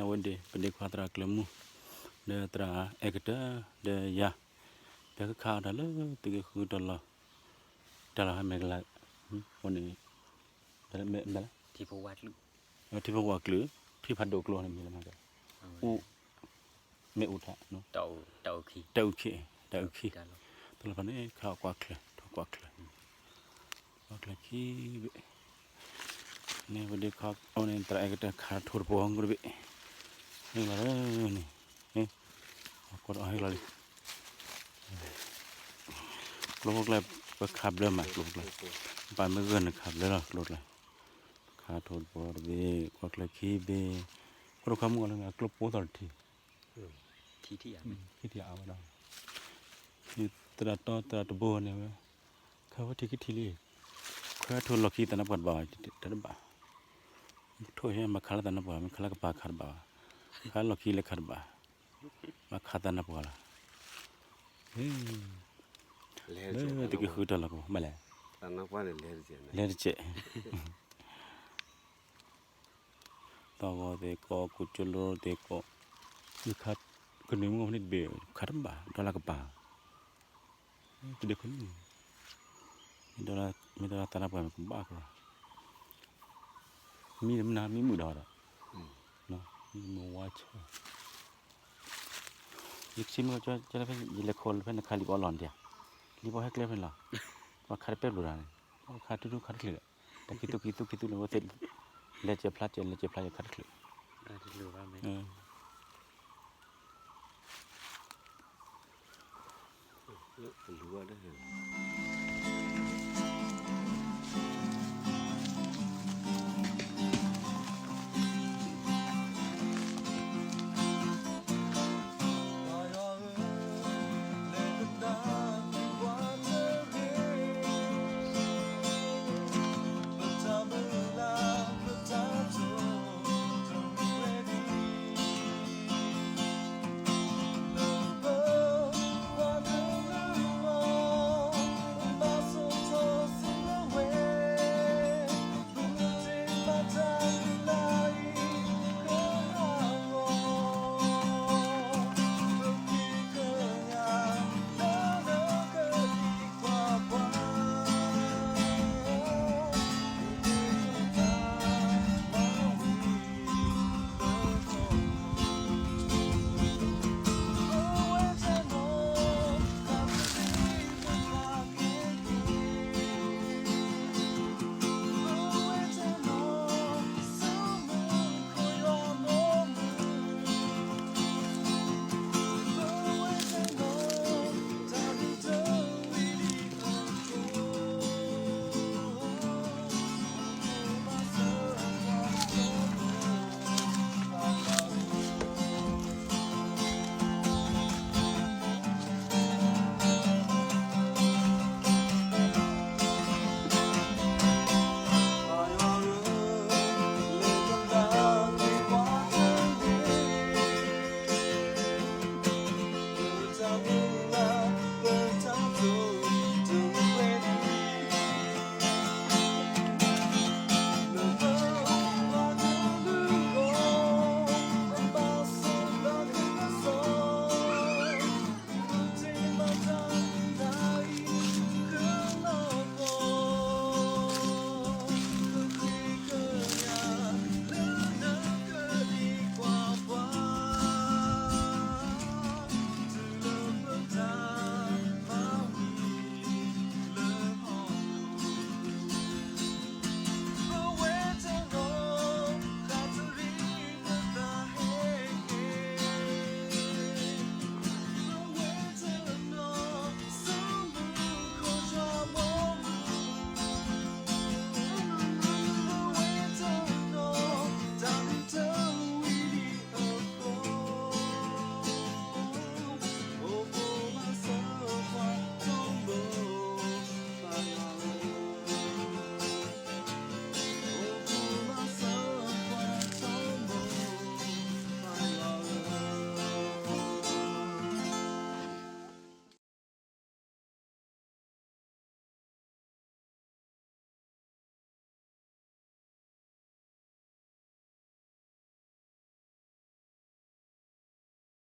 အဝဲဒၣ် ပဒ့ခွါသရၣ်ကျၢၤမူ ဒီးသရၣ်အဲကတၢၢ် ဒီးယၤ ပကခးအီၣ်တၢ်လၢသုးက့ဃုတီၤလီၤ တၢ်လီၢ်ဟဲမဲာ်ကလၤ အဃိန့ၣ် ထံဖိဝါကျုာ် ထံဖးဒိၣ်ကျိန့ၣ်မ့ၢ်လၢမၤက အိၣ် မ့ၢ်အိၣ်ထါ တၢ်အုၣ်ခ့ တၢ်အုၣ်ခ့ တၢ်လီၢ်ဖဲန့ၣ် ခးကွၢ်ချၢ ထိၣ်ကွၢ်ချၢ ကွၢ်ချၢခံဘ့ၣ် န့ၣ်ပဒ့ခွါအိၣ်န့ၣ် သရၣ်အဲကတၢၢ်ခးထိၣ်တပှီၤကတဘ့ၣ် ဟ့ၣ်လီၤလၢန့ၣ် ကွၢ်ဒီးဟ့ၣ်လီၤလံ ကျိဖိကျဲ ပခးဘျၢမး ကျိဖိကျဲ ပာ်မ့ၢ်ဂၢၢ်န့ၣ်ခးဘျၢလီၤ ကျိကျဲ ခးထိၣ်တပှီၤတဘ့ၣ် ကွၢ်ချၢခံဘ့ၣ် ခိၣ်တခါမုၣ်အီၤလၢကျိပိသီၣ်တထံၣ် ခံထံၣ်အါဝဲဒၣ် သရၣ်တီသရၣ်တဘိန့ၣ်ဝဲ ခးဝဲထံၣ်ခံထံၣ်လံ ခွဲးထိၣ်လီၢ်ခံသးနါပှၢ်တဘၣ် တၢ်တဘၣ် ထိၣ်ဟဲမၤခးလၢသးနါပှၢ် မ့ၢ်ခးလၢကပၤခးတဘၣ်ဘၣ် ခးလီၢ်ခံလၢခးတဘၣ် မၤခးသးနါပှၢ်လီၤ လၢသုးက့ဃုတီၤလီၤကဘၣ် မ့ၢ်လဲၣ် လဲၤတကဲး သီၣ်ဂီၤသ့ၣ်ကိး ကူၣ်ကၠိလိသ့ၣ်ကိး ယခး ကနွံမုၣ်ဖိန့ၣ်တဘ့ၣ် ခးတဘၣ် ဒီးလၢကပၤ တဒ့ခွဲးန့ၣ် မ့ၢ်ဒီးသးနါပှၢ်မ့ၢ်ကဘၣ်ကီး မံမနၤမံမုာ်ဒီးဒီး မံမုာ်ဝါဆၢ ယကဆံမ့ၢ်ကီး ယလဲၤခိးဖဲနခးလံာ်ဘီလီၢ်န့ၣ်ဒံး လံာ်ဘီဟဲကျဲဖဲန့ၣ်လီၤ ပှၤခးတပဲပျိၢ်တၢ်န့ၣ် ပှၤခးတဒူခးတချုးဒီး တၢ်ခံသူခံသူခံသူန့ၣ် ဝဲသ့ၣ် လဲၤစဲးဖျါစဲး လဲၤစဲးဖျါစဲး ခးတချုး လူဝဲဒၣ်